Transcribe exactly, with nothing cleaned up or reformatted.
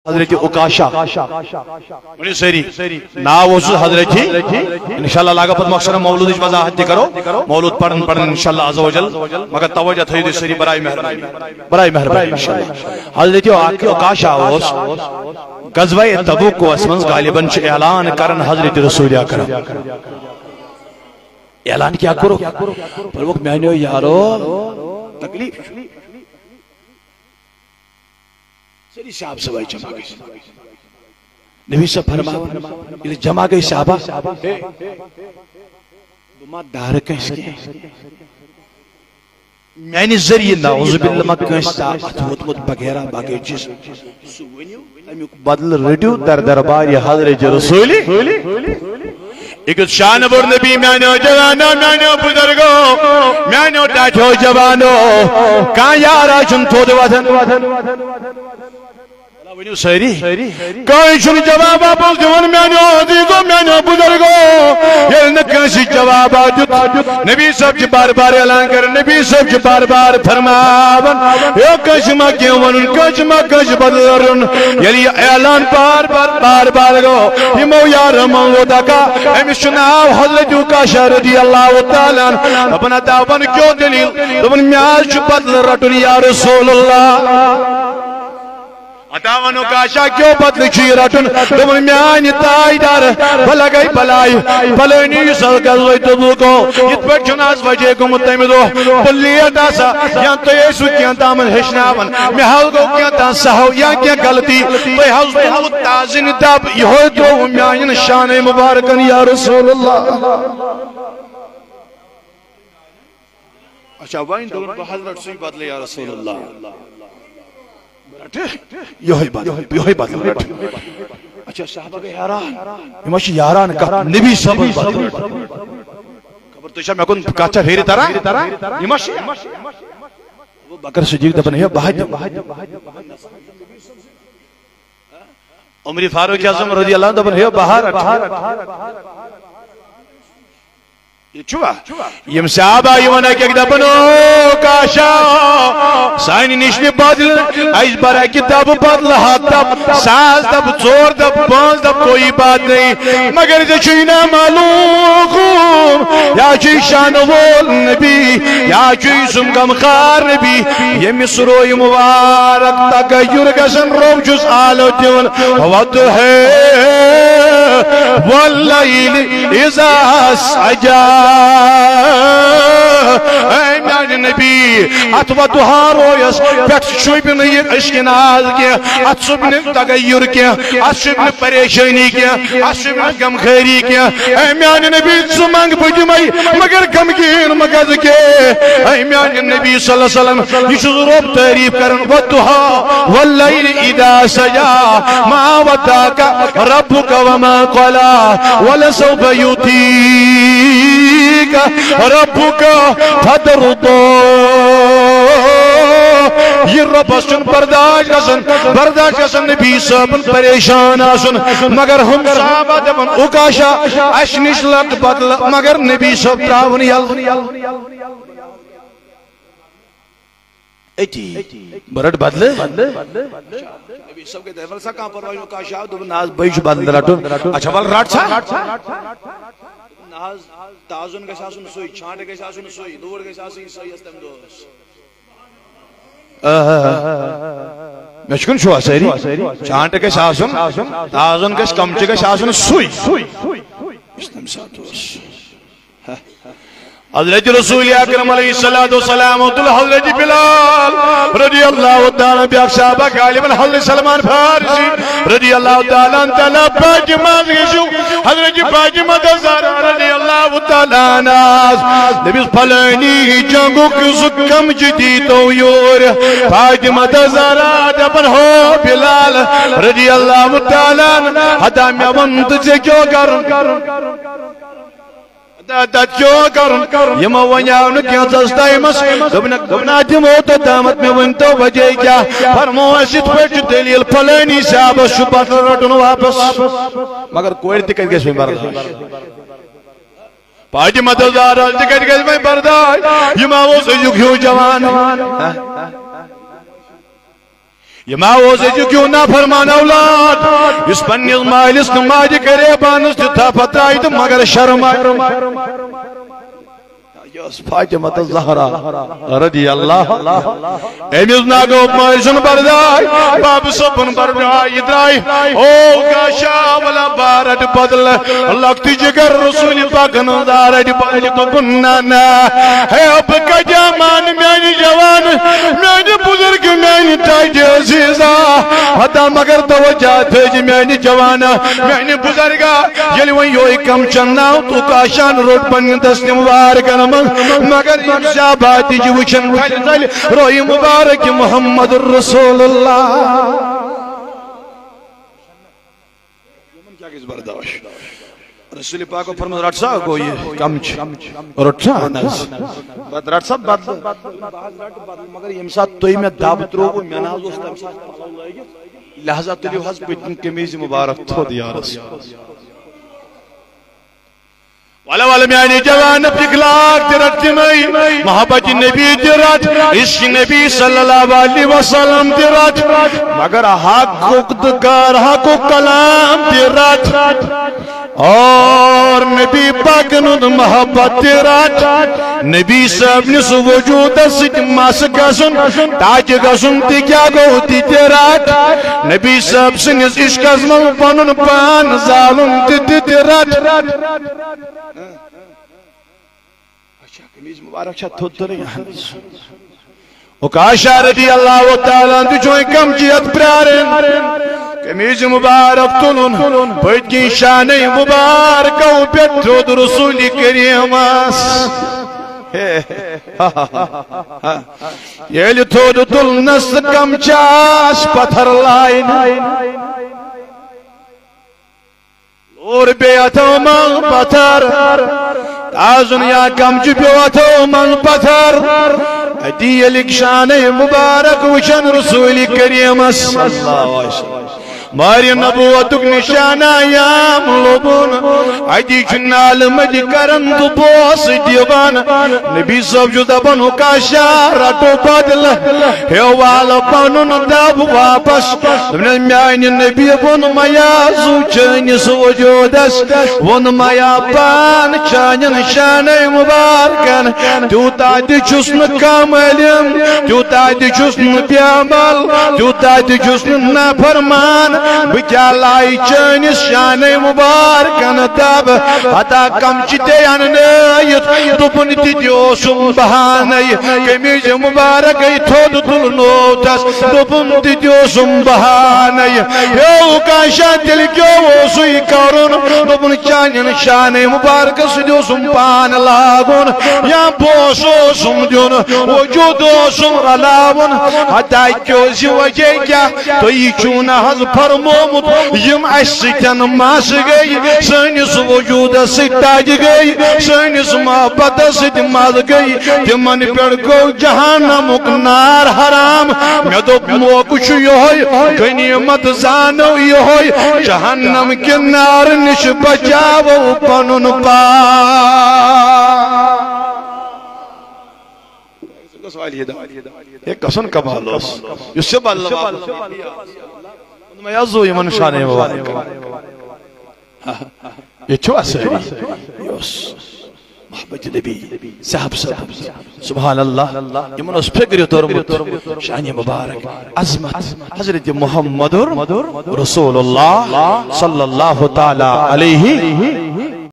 حضرت عکاشہ۔ ؤنِو سٲری، ناو اوسُس حضرت۔ انشاءاللہ لاگو پتہٕ مۄخصرا مولودٕچ وضاحت تہِ کرو۔ مولود پرن پرن انشاءاللہ عز و جل، مگر توجہ تھٲیِو تُہۍ سٲری برائے مہربانی، برائے مہربانی انشاءاللہ۔ حضرت عکاشہ اوس غزوہ تبوکس منٛز غالباً چھُ اعلان کران حضرت رسول اکرم۔ اعلان کیٛاہ کوٚرُکھ؟ فرمووُکھ، میٛانیو یارو، تکلیف چھُ۔ سٲری صحابہ صبحٲے جمع گٔژھۍ۔ نبی صٲب فرماوان، ییٚلہِ جمع گٔے صحابہ، ہے، بہٕ ما ڈارٕ کٲنٛسہِ کینٛہہ؟ میانہِ ذٔریعہٕ نعوذ باللہ ما کٲنٛسہِ تا اتھ ووتمُت بغیرہ باقٕے چیٖز۔ سُہ ؤنِو، تمیُک بدلہٕ رٔٹِو در دربارِ حضرت رسوٗلِ۔ أکِس شانہٕ بوٚڑ نبی، میانیو جوانو، میانیو بزرگو، میانیو ٹاٹھیو جوانو، کانٛہہ یارا چھُنہٕ تھوٚد وۄتھان۔ ؤنِو سٲری۔ کٕہٕنۍ چھُنہٕ جواب واپس دِوان، میانیو عزیزو، میانیو بزرگو۔ ییٚلہِ نہٕ کٲنٛسہِ جواب آو دیُت، نبی صٲب چھِ بار بار اعلان کران، نبی صٲب چھِ بار بار فرماوان، ہے، کٲنٛسہِ ما کینٛہہ وَنُن، کٲنٛسہِ ما کٲنٛسہِ بدل رَٹُن۔ ییٚلہِ یہِ اعلان بار بار، بار بار گوٚو، یِمو یارو منٛگو دکا، أمِس چھُ ناو حضرت عکاشہ رضی اللہ تعالیٰ عنہ۔ دوٚپُن، ہتا وَن کیٛاہ دٔلیٖل؟ دوٚپُن، مےٚ حظ چھُ بدل رَٹُن یا رسول اللہ۔ ہتا وَن عکاشہ کیٛاہ بدلہٕ چھُ یہِ رَٹُن؟ دوٚپُن، میٛانہِ تاج دار، بہٕ لَگَے بَلاے، بَلٲنی یُس حظ غزوہ تبوک گوٚو، یِتھ پٲٹھۍ چھُنہٕ آز وجہ گوٚمُت تَمہِ دۄہ، بہٕ لیٹ آسا، یا تُہۍ ٲسِو کینٛہہ تام ہیٚچھناوان، مےٚ حظ گوٚو کینٛہہ تام سہو یا کینٛہہ غلطی، تُہۍ حظ تُلوٕ تازٕنۍ دَب، یِہوٚے ترٛووُ میٛانٮ۪ن شانَے مُبارکَن یا رسول اللہ۔ اچھا، وۄنۍ دوٚپُن، بہٕ حض رَٹہٕ سُے بدلہٕ یا رسول اللہ۔ بہٕ رَٹہٕ یِہوٚے بدلہٕ، یِہوٚے بدلہٕ رَٹہٕ۔ اچھا، صحابہ گٔے حیران۔ یِم حظ چھِ یاران کَتھ نبی صٲبَس بدلہٕ۔ خبر تُہۍ چھا مےٚ کُن کَتھ چھا پھیرِ تَران؟ یِم حظ چھِ۔ ابو بکر صدیق دَپان، ہے، بہٕ ہا دِمہٕ۔ عمر فاروق اعظم رضی اللہ عنہ دَپان، ہے، بہٕ ہا رَٹہٕ۔ یہِ چھُوا؟ یِم صحابہ یِوان اَکہِ اَکہِ دَپان، او عکاشہ، سانہِ نِش نہِ بدل، اَسہِ بَر اَکہِ دَبہٕ بدلہٕ ہَتھ دَبہٕ، ساس دَبہٕ، ژور دَبہٕ، پانٛژھ دَبہٕ، کوئی بات نہیں۔ مگر ژےٚ چھُے نا معلوم، یا چھُے شانہٕ وول نبی، یا چھُے سُم غمخار نبی، ییٚمِس روے مُبارک تغیر گژھان، رۄب چھُس آلو دِوان۔ والضحى والليل إذا سجى۔ اے میانہِ نبی، اتھ وضحیٰ رویس پٮ۪ٹھ شوٗبہِ نہٕ یہِ عشقِ ناز کینٛہہ، اتھ شوٗبہِ نہٕ تغیر کینٛہہ، اتھ شوٗبہِ نہٕ پریشٲنی کینٛہہ، اتھ شوٗبہِ نہٕ غمخٲری کینٛہہ۔ اے میانہِ نبی، ژٕ منٛگ بہٕ دِمے، مگر غمگیٖن مہ گژھ کینٛہہ۔ اے میانہِ نبی صلی اللہ علیہ وسلم، یہِ چھُ رۄب تعریف کران، والضحى والليل إذا سجى، ما ودعك ربك وما قلى، ولسوف يعطيك ربك فترضى۔ یہِ رۄبس چھُنہٕ برداشت گژھان، برداشت گژھان نبی صٲبن پریشان آسُن۔ مگر ہُم صحابہ دپان، عکاشہ، اسہِ نِش لٹ بدلہٕ، مگر نبی صٲب تراوُن یلہٕ۔ أتی۔ بہٕ رَٹہٕ بدلہٕ۔ نبی صٲب گٔے دَپان، "وَلہٕ سا کانٛہہ پرواے چھُنہٕ، عکاشہ آو، دوٚپُن، نہ حظ، بہٕ چھُس بدلہٕ رَٹُن۔" اچھا، وَلہٕ رَٹ سا۔ نہ حظ، تازُن گژھِ آسُن سُے، چھانٹہٕ گژھِ آسُن سُے، لوٗر گژھِ آسٕنۍ سۄے یۄس تَمہِ دۄہ ٲس۔ آ، مےٚ چھُ کُن چھُوا سٲری؟ چھانٹہٕ گژھِ آسُن، تازُن گژھِ، کمچہٕ گژھِ آسُن سُے۔ یُس تَمہِ ساتہٕ اوس۔ حضرت رسول اکرم علیہ الصلوۃ والسلام تُل حضرت بلال رضی اللہ تعالیٰ عنہ، بیاکھ صحابہ غالباً حضرت سلمان فارسی رضی اللہ تعالیٰ عنہ، تلہ فاطمہ گژھو، حضرت فاطمہ زہرا رضی اللہ تعالیٰ عنہ۔ دٔپِس، فلٲنی جنگُک سُہ کمچہٕ دیٖتو یور۔ فاطمہ زہرا دپان، ہو بلال رضی اللہ تعالیٰ عنہ، ہتا مےٚ ووٚن تہٕ ژےٚ کیٛاہ کرُن؟ تتھ کیٛاہ کرُن؟ یِمو ونیاو نہٕ کینٛژس ٹایمس، دوٚپنکھ، دوٚپنکھ، دِمو تۄہہِ تامتھ، مےٚ ؤنۍ تو وجہ کیٛاہ؟ فرموو اَسہِ یِتھ پٲٹھۍ چھُ دٔلیٖل، فلٲنی صاحبس چھُ پتہٕ رٹُن واپس۔ مگر کورِ تہِ کتہِ گژھِ وۄنۍ برداش؟ فاطمہ تہٕ زہرا تہِ کتہِ گژھِ وۄنۍ برداش؟ یہِ ما اوس أزیُک ہیوٗ جوان؟ یہِ ما اوس أزیُک یہِ نافرمان اولاد، یُس پننِس مٲلِس تہٕ ماجہِ غریبانس تہِ تھپھ ترایہِ تہٕ مگر شرمایہِ۔ یہِ ٲس فاطمہ الزہرا رضی اللہ عنہا۔ أمِس نا گوٚو مٲلۍ سُنٛد برداش، بابہٕ صٲبُن برداش، یہِ درٛاے۔ او کاشا ولا بارٹ بدل، لۄکٹہِ جگر رسول پاکن دارٹ بدل۔ دوٚپُن، نہ، نہ، ہے بہٕ کتہِ مانہٕ میانہِ جوان، میانہِ بزرگ، میانہِ تاج عزیزا، ہتا مگر توجہ تھٲیزِ میانہِ جوانا، میانہِ بزرگا۔ ییٚلہِ وۄنۍ یوہے کم چناو تہٕ کاشان روٚٹ پننہِ دستہِ مبارکن منٛز، مگر یِم زیاباتہِ چھِ وٕچھان پھلہِ تلہِ روے مبارک محمد رسول اللہ۔ یِمن کیٛاہ گژھِ برداش؟ رسول پاک فرموو، رٹ سا، گوٚو یہِ کم چھِ۔ رٹ سا، اہن حظ۔ بد-، رٹ سا بدلہٕ۔ بہٕ حظ رٹہٕ بدلہٕ، مگر ییٚمہِ ساتہٕ تُہۍ مےٚ دب ترٛووٕ، مےٚ نہ حظ اوس تَمہِ ساتہٕ پَلو لٲگِتھ۔ لہذا تُلِو حظ پٔتۍ کِنۍ قمیٖض مبارک تھوٚد، یا رسول۔ وَلہٕ وَلہٕ میٛانہِ جوانہٕ اخلاق تہِ رَٹ تِمَے، محبت نبی تہِ رَٹ، عشق نبی صلی اللہ علیہ وسلم تہِ رَٹ، مگر حقُک تہٕ غٲر حقُک کلام تہِ رَٹ۔ اور نبی پاکن ہُنٛد محبت تہِ رَٹ۔ نبی صٲبنِس وجوٗدس سۭتۍ مس گژھُن، تاج گژھُن تہِ کیٛاہ گوٚو تہِ تہِ رَٹ۔ نبی صٲب سٕنٛدِس عشقس منٛز پنُن پان زالُن تہِ تہِ تہِ رَٹ۔ اچھا، قمیٖض مبارک چھا تھوٚد تُلٕنۍ؟ اہن حظ۔ عکاشہ رضی اللہ تعالیٰ عنہ تہِ چھُ وۄنۍ کمچی یتھ پرٛاران۔ قمیٖض مبارک تُلُن، پٔتۍ کِنۍ شانَے مبارکو پٮ۪ٹھ تھوٚد رسول کریٖمس۔ ہے، ییٚلہِ تھوٚد تُلنس تہٕ کمچس پتھر لاینہٕ۔ اور بیٚیہِ اَتھو منٛز پتھر، تازُن یا کمچہٕ پیوٚو اَتھو منٛز پتھر۔ اَتی ییٚلہِ شانَے مبارک وٕچھن رسول کریٖمس صلی اللہ علیہ وسلم، مارِ نبوتُک نشانہ یام لوٚبُن۔ اَتی چھُ نالہٕ مٔتۍ کران تہٕ بوس دِوان۔ نبی صٲب چھُ دپان، عکاشہ رٹو بدلہٕ، ہے والہٕ پنُن دب واپس۔ دوٚپنس، میانہِ نبی ووٚن میا زُو چٲنِس وجوٗدس، ووٚن میا پان چانٮ۪ن شانَے مبارکن، تیوٗتاہ تہِ چھُس نہٕ کم علم، تیوٗتاہ تہِ چھُس نہٕ بے عمل، تیوٗتاہ تہِ چھُس نہٕ نافرمان۔ بہٕ کیٛاہ لایہِ چٲنِس شانَے مبارکن دب؟ ہتا کمچہٕ تہِ اننٲیِتھ، دوٚپُن تہِ تہِ اوسُم بہانَے۔ قمیٖض مبارکے تھوٚد تُلنوو تس، دوٚپُن تہِ تہِ اوسُم بہانَے۔ ہے عکاشہ، تیٚلہِ کیٛاہ اوسُے کرُن؟ دوٚپُن چانٮ۪ن شانَے مبارکس سۭتۍ اوسُم پان لاگُن، یا بوس اوسُم دیُن، وجوٗد اوسُم رلاوُن۔ ہتا کیٛاہ اوس یہِ وجہ کیٛاہ؟ تُہۍ چھِو نہٕ حظ فرمومُت، یِم اَسہِ سۭتٮ۪ن مَس گٔے، سٲنِس وجوٗدس سۭتۍ تَتہِ گٔے، سٲنِس محبتس سۭتۍ مَس گٔے، تِمن پٮ۪ٹھ گوٚو جہنمُک نار حرام۔ مےٚ دوٚپ، موقعہٕ چھُ یِہوٚے، غنیٖمت زانو یِہوٚے، جہنم کہِ نارٕ نِش بچاوو پنُن پان۔ ہے، کسُن کمال اوس۔ یُس یہِ بدلہٕ واپس۔ دوٚپمَے، یہِ حظ زُو یِمن شانَے مبارک۔ ییٚتہِ چھُ اَسٲری۔ یہِ اوس محبت نبی صاحب صٲب۔ سبحان اللہ۔ یِمن اوس فِکرِ توٚرمُت شانِ مبارک، عظمت حضرت محمد رسول اللہ صلی اللہ تعالیٰ علیہ